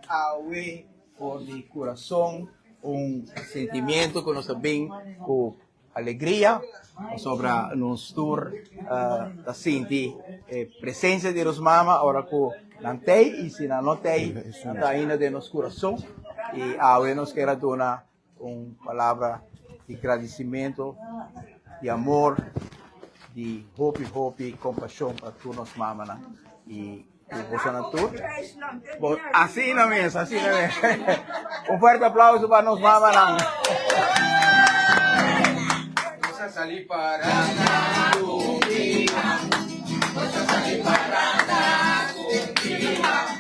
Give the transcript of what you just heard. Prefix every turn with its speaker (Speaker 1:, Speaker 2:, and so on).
Speaker 1: Awe for di kurason un sentimiento ku nos ta bin ku alegria pasobra nos tur ta sinti e presencia di nos mama ora ku nan tei i si nan no tei nan ta ainda den nos kurason i awe nos kier a duna un palabra di gradicimento, di amor, di hopi hopi compasion pa tur nos mamanan y cu bosonan tur. Bo, asina mes, asina mes. Un fuerte aplauso pa nos mamanan.
Speaker 2: Nos a sali paranda contigo. Nos a sali paranda contigo.